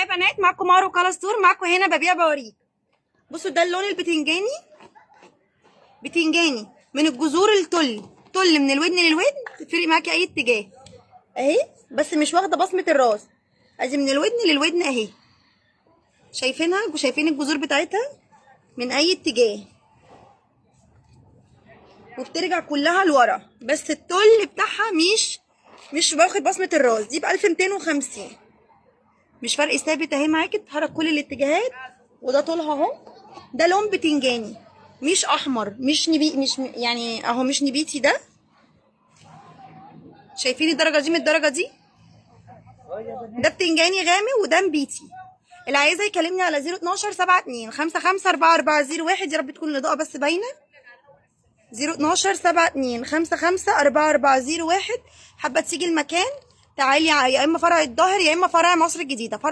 يا بنات، معاكم مارو كالا ستور، معاكم هنا ببيع بوريك. بصوا ده اللون البتنجاني، بتنجاني من الجذور التل، تل من الودن للودن، تفرق معاكي اي اتجاه اهي، بس مش واخده بصمة الراس. ادي من الودن للودن اهي، شايفينها وشايفين الجذور بتاعتها من اي اتجاه، وبترجع كلها لورا، بس التل بتاعها مش واخد بصمة الراس. دي ب 1250، مش فرق ثابت اهي معاكي، بتتحرك كل الاتجاهات. وده طولها اهو، ده لون بتنجاني مش احمر، مش نبي، مش يعني اهو مش نبيتي ده. شايفين الدرجة دي من الدرجة دي؟ ده بتنجاني غامق وده نبيتي. اللي عايزها يكلمني على 012 72 55 4401. يا رب تكون الاضاءة بس باينة. 012 72 55 4401. حابة تيجي المكان تعالي، يا اما فرع الظاهر يا اما فرع مصر الجديدة. فرع